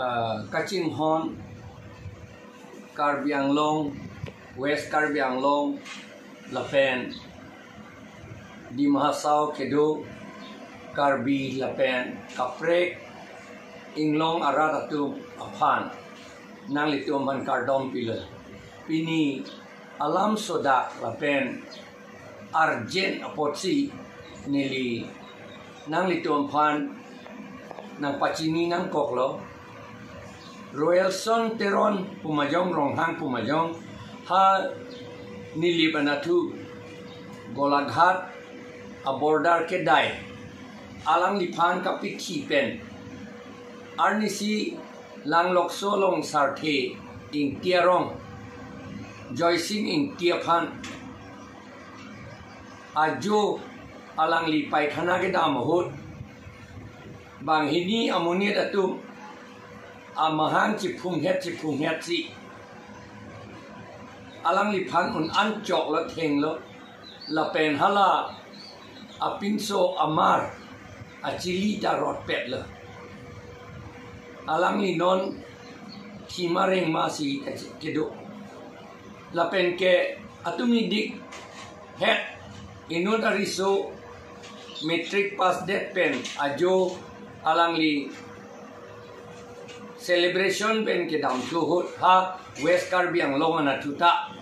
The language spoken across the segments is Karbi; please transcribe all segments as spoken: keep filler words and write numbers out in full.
Ah, kachinghon Karbi Anglong, West Karbi Anglong, lapen Dima Hasao kedo Karbi lapen kaprek inglong arat atum aphan nanglitum aphan kardom pilo. Pini alam sodak lapen urgent apotsi neli nanglitum aphan nangpachini nangkoklo. Royalson Teron pu ma jong, Ronghang pu ma jong, ha Nilip anatthu Golaghat a-border kedai, alangliphan kapithi pen arnisi Langlokso along Sarthe Ingti arong Joysing Ingti aphan ajo alangli paikhana kedam ahut banghini amonit atum amahang chiphunghet chiphunghetsi alangliphan un-an choklo, thenglo, lapen hala apinso amar achili ta rotpetlo. Alangli non thima rengmasi kedo. Lapen ke atum idik het inut ariso matric pass det pen ajo alangli celebration pen kedamthu ahut ha West Karbi Anglong anatthu ta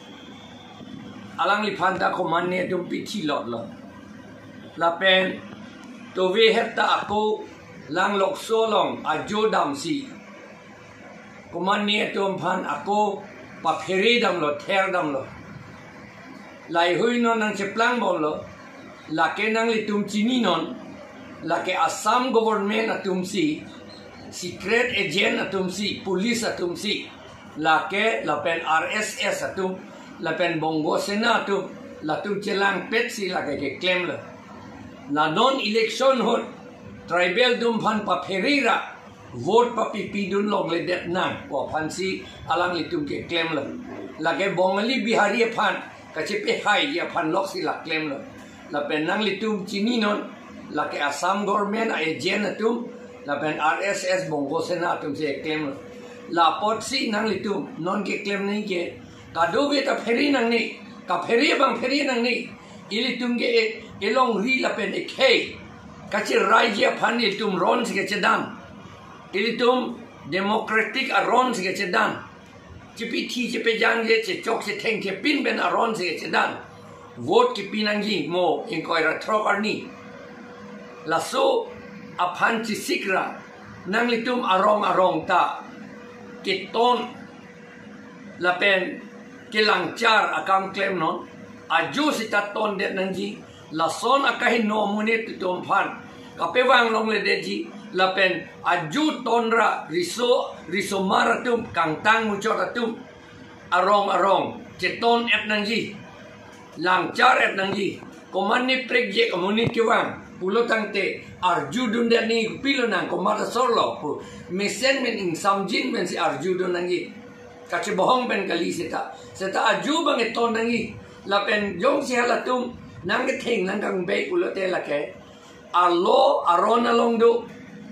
alangliphan ta komatne atum pithi lotlo. Lapen tovehet ta ako Langlokso along ajo damsi komatne atum aphan ako paphere damlo, ther damlo. Laheihui non nangcheplang bomlo, lake nanglitum chininon, lake Assam government atumsi, secret agent atumsi, police atumsi, lake lapen R S S atum, lapen Bongo Sena atum, latum chelangpetsi lake keklemlo. La non election ahut tribal atum aphan paphere ra vote papipidun longledet nang pu aphansi alanglitum keklemlo. Lake Bongali Bihari aphan kachepehaiji aphan loksi la klemlo. Lapen nanglitum chininon, lake Assam government a-agent atum, lapen R S S Bongo Sena atumsi klemlo. La apotsi nanglitum non keklem nangji ke, kadokave ta phere nangne, kaphere abang phere nangne, ilitum ke e, elongri lapen ekhei kacheraiji aphan ilitum ronsi kachedam. Ilitum democratic aronsi kachedam. Chepithi chepejangje, chechok chetheng chepin pen aronsi kachedam. Vote kepi nangji mo ingkoi ra throk arni. Laso aphan chesik ra nanglitum arong arong ta keton lapen kelangchar akam klemnon, ajo sita tondet nangji, lason akahingno amonit atum aphan kapevang longledetji, lapen ajo ton ra riso, risomar atum, kangtang muchot atum, arong arong cheton-et nangji, langchar-et nangji, komatne prekjak amonit kevang pulo tangte arjudundet nangji, pilo nang komat asorlo pu mesen pen ingsamjin pensi arjudun nangji. Kachebohong pen kali seta. Seta ajo abang keton nangji. Lapen jongsi halatum nangketheng nangkangbei pulote lake a-law aron along do,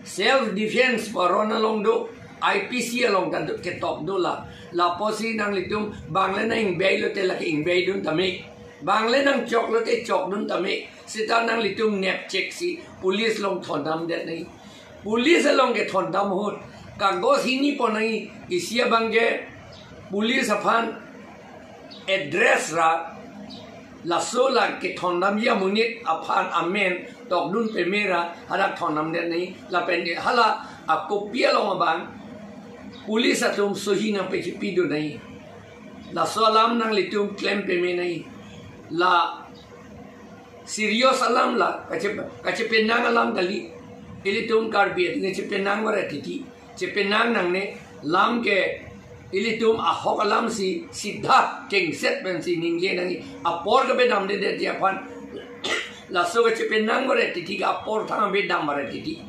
self defense pu aron along do, I P C along ta do, ketok do la. La apotsi nanglitum bang le nang-ingbei lote lake ingbeidun tame. Bang le nangchok lote chokdun tame. Seta nanglitum nepchek si police along thondamdet nangji. Police along kethondam ahut kagos hini pon nangji, isi abang ke police aphan address ra, laso la kethondamji amonit aphan amen tokdun peme ra hadak thondamdet nangji, lapen hala a-copy along abang police atum sohi nangpachepidun nangji. Laso alam nanglitum klem peme nangji. La serious alam la, kache-, kachepenang alam kali. Ilitum Karbi atum kachepenang varet titi, chepenang nangne, lam ke ilitum ahok alamsi sidha kengset pensi ningje nangji, apor kapedamdedetji aphan. Laso kachepenang varet titi ke apor thang apedam varet titi.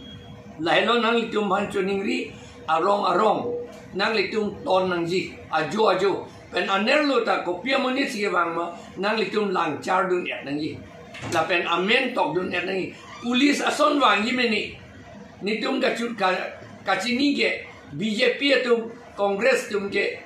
Lahelo nanglitum aphan choningri, arong arong nanglitum ton nangji, ajo ajo. Pen anerlo ta kopi amonit si kevang ma, nanglitum langchardun-et nangji. Lapen amen tokdun-et nangji. Police ason vangji mene. Netum kachut ka-, kachini ke B J P atum, Congress atum ke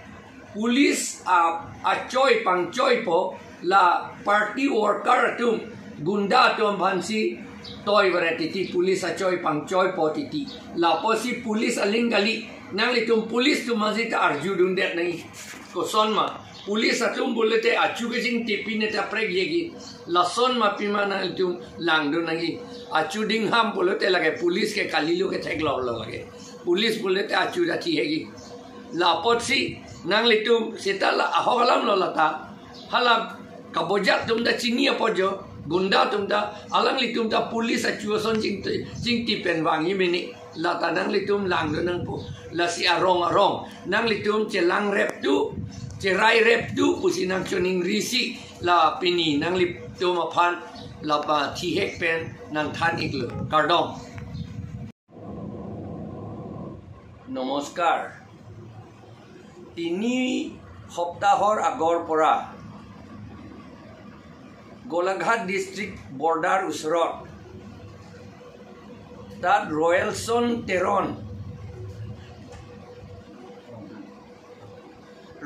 police a achoi pangchoipo, la party worker atum, gunda atum aphansi toi varet titi, police achoi pangchoipo titi. Lapusi police aling kali, nanglitum police atum amatsi ta arjudundet nangji. Kosonma, police atum pulote achu kachingtip pine ta prekji ke. Lasonma pima nanglitum langdun nangji. Achu dingham pulote lake police ke kalilo ke theklonglo lake. Police pulote achu ta thihekji. Lapotsi nanglitum seta la ahok alamlo lata. Hala kabojak atum ta chini apot jo, gunda atum ta, alanglitum ta police achu ason chingti, chingtip pen vangji mene. Lata nanglitum langdun nangpo. Lasi arong arong nanglitum chelang rep tu, cherai rep tu pusi nangchoningrisi, la pini nanglitum aphan la pathihek pen nangthan-iklo. Kardom. নমস্কাৰ। তিনি সপ্তাহৰ আগৰ পৰা Golaghat district border ওচৰত তাত ৰয়েলছন তেৰণ,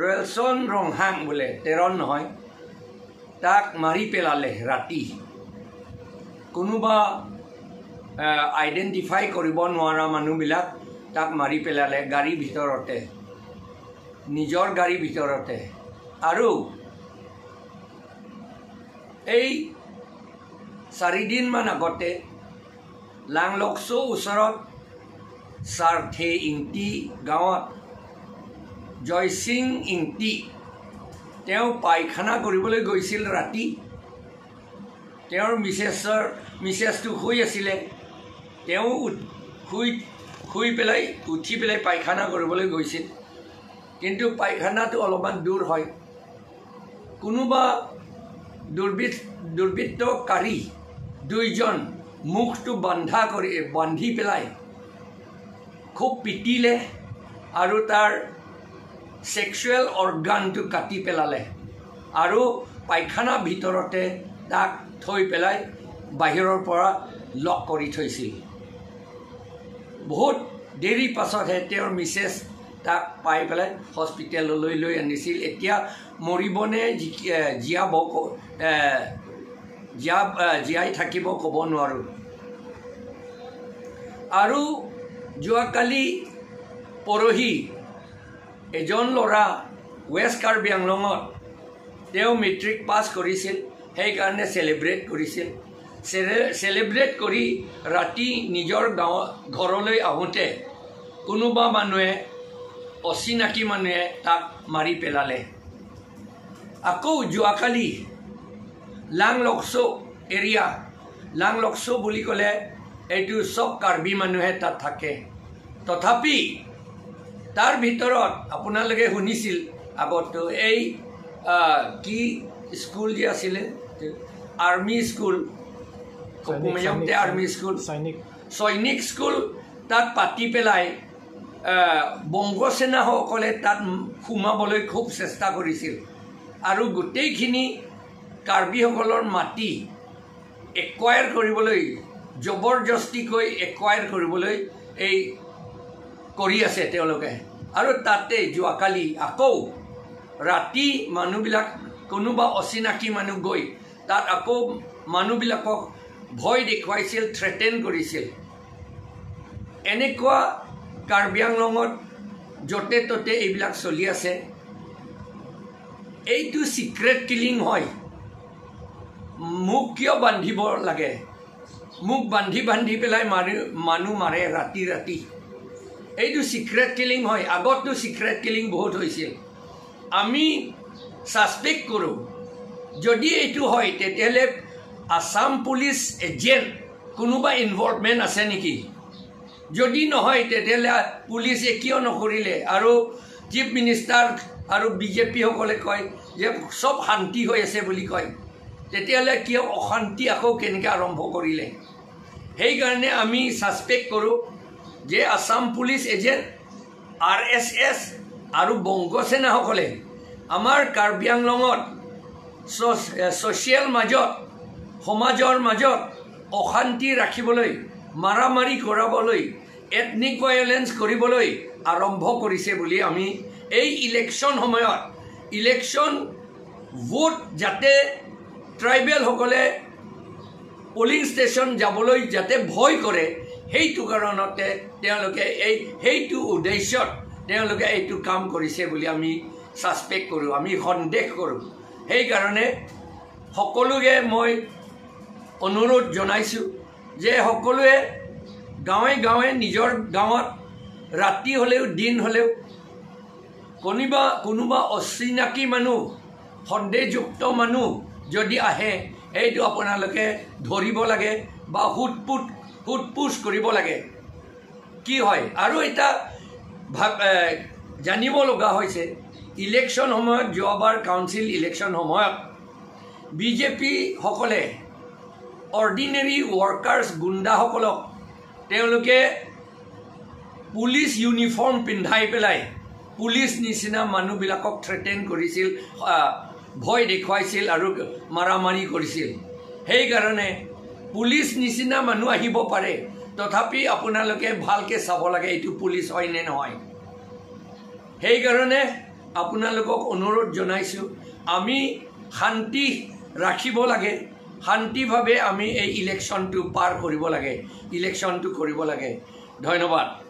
ৰয়েলছন ৰংহাং বোলে, তেৰণ নহয়, তাক মাৰি পেলালে ৰাতি। কোনোবা আইডেণ্টিফাই কৰিব নোৱাৰা মানুহবিলাক তাক মাৰি পেলালে গাড়ীৰ ভিতৰতে, নিজৰ গাড়ীৰ ভিতৰতে। আৰু এই চাৰিদিনমান আগতে লাংলকচৌ ওচৰত চাৰ্থে ইংতি গাঁৱত জয়সিং ইংতি, তেওঁ পায়খানা কৰিবলৈ গৈছিল ৰাতি। তেওঁৰ মিছেছৰ, মিছেছটো শুই আছিলে। তেওঁ উঠ-, শুই, শুই পেলাই, উঠি পেলাই পায়খানা কৰিবলৈ গৈছিল। কিন্তু পায়খানাটো অলপমান দূৰ হয়। কোনোবা দুৰ্বৃত-, দুৰ্বৃত্তকাৰী দুইজন মুখটো বন্ধা কৰি, বান্ধি পেলাই খুব পিটিলে আৰু তাৰ ছেক্সুৱেল অৰ্গানটো কাটি পেলালে আৰু পায়খানা ভিতৰতে তাক থৈ পেলাই বাহিৰৰ পৰা লক কৰি থৈছিল। বহুত দেৰি পাছতহে তেওঁৰ মিছেছ তাক পাই পেলাই হস্পিটেললৈ লৈ আনিছিল। এতিয়া মৰিবনে জি-, এ, জীয়াব ক-, এ, জীয়া-, এ, জীয়াই থাকিব ক'ব নোৱাৰোঁ। আৰু যোৱাকালি পৰহি এজন ল'ৰা ৱেষ্ট কাৰ্বি আংলঙত তেওঁ মেট্ৰিক পাছ কৰিছিল, সেইকাৰণে চেলিব্ৰেট কৰিছিল। চেলে-, চেলিব্ৰেট কৰি ৰাতি নিজৰ গাঁও, ঘৰলৈ আহোঁতে কোনোবা মানুহে, অচিনাকি মানুহে তাক মাৰি পেলালে। আকৌ যোৱাকালি লাংলকচৌ এৰিয়া, লাংলকচৌ বুলি ক'লে এইটো চব কাৰ্বি মানুহে তাত থাকে। তথাপি তাৰ ভিতৰত আপোনালোকে শুনিছিল আগতো এই, আহ, কি স্কুল যে আছিলে, আৰ্মি স্কুল, সৈনিক, কপুময়ংতে সৈনিক, আৰ্মি স্কুল, সৈনিক। সৈনিক স্কুল তাত পাতি পেলাই, আহ, বংগ সেনাসকলে তাত সোমাবলৈ খুব চেষ্টা কৰিছিল আৰু গোটেইখিনি কাৰ্বিসকলৰ মাটি একোৱায়াৰ কৰিবলৈ, জবৰদস্তিকৈ একোৱায়াৰ কৰিবলৈ এই কৰি আছে তেওঁলোকে। আৰু তাতে যোৱাকালি আকৌ ৰাতি মানুহবিলাক, কোনোবা অচিনাকি মানুহ গৈ তাত আকৌ মানুহবিলাকক ভয় দেখুৱাইছিল, থ্ৰেটেন কৰিছিল। এনেকুৱা কাৰ্বি আংলঙত য'তে ত'তে এইবিলাক চলি আছে। এইটো ছিক্ৰেট কিলিং হয়। মোক কিয় বান্ধিব লাগে? মোক বান্ধি বান্ধি পেলাই মাৰি, মানুহ মাৰে ৰাতি ৰাতি। এইটো ছিক্ৰেট কিলিং হয়। আগততো ছিক্ৰেট কিলিং বহুত হৈছিল। আমি ছাছপেক্ট কৰোঁ, যদি এইটো হয়, তেতিয়াহ'লে আছাম পুলিচ এজেণ্ট কোনোবা ইনভলভমেণ্ট আছে নেকি? যদি নহয়, তেতিয়াহ'লে পুলিচে কিয় নকৰিলে? আৰু চিফ মিনিষ্টাৰ আৰু বিজেপিসকলে কয় যে চব শান্তি হৈ আছে বুলি কয়, তেতিয়াহ'লে কিয় অশান্তি আকৌ কেনেকৈ আৰম্ভ কৰিলে? সেইকাৰণে আমি ছাছপেক্ট কৰোঁ যে আছাম পুলিচ এজেণ্ট, আৰ এছ এছ আৰু বংগ সেনাসকলে আমাৰ কাৰ্বি আংলঙত ছ'চ-, এ, ছ'চিয়েল মাজত, সমাজৰ মাজত অশান্তি ৰাখিবলৈ, মাৰামাৰি কৰাবলৈ এথনিক ভায়লেন্স কৰিবলৈ আৰম্ভ কৰিছে বুলি আমি এই ইলেকশ্যন সময়ত, ইলেকশ্যন ভোট যাতে ট্ৰাইবেলসকলে পলিং ষ্টেচন যাবলৈ যাতে ভয় কৰে, সেইটো কাৰণতে তেওঁলোকে এই, সেইটো উদ্দেশ্যত তেওঁলোকে এইটো কাম কৰিছে বুলি আমি ছাছপেক্ট কৰোঁ, আমি সন্দেহ কৰোঁ। সেইকাৰণে সকলোকে মই অনুৰোধ জনাইছোঁ যে সকলোৱে গাঁৱে গাঁৱে, নিজৰ গাঁৱত ৰাতি হ'লেও দিন হ'লেও কোনোবা, কোনোবা অচিনাকি মানুহ, সন্দেহযুক্ত মানুহ যদি আহে, সেইটো আপোনালোকে ধৰিব লাগে বা সোধপোছ, সোধপোছ কৰিব লাগে। কি হয়? আৰু এটা ভাব, এ, জানিব লগা হৈছে, ইলেকশ্যন সময়ত, যোৱাবাৰ কাউন্সিল ইলেকশ্যন সময়ত বিজেপিসকলে অৰ্ডিনেৰী ৱৰ্কাৰ্ছ, গুণ্ডাসকলক তেওঁলোকে পুলিচ ইউনিফৰ্ম পিন্ধাই পেলাই পুলিচ নিচিনা মানুহবিলাকক থ্ৰেটেন কৰিছিল, আ, ভয় দেখুৱাইছিল আৰু মাৰামাৰি কৰিছিল। সেইকাৰণে পুলিচ নিচিনা মানুহ আহিব পাৰে, তথাপি আপোনালোকে ভালকে চাব লাগে এইটো পুলিচ হয় নে নহয়। সেইকাৰণে আপোনালোকক অনুৰোধ জনাইছোঁ, আমি শান্তি ৰাখিব লাগে, শান্তিভাৱে আমি এই ইলেকশ্যনটো পাৰ কৰিব লাগে, ইলেকশ্যনটো কৰিব লাগে। ধন্যবাদ।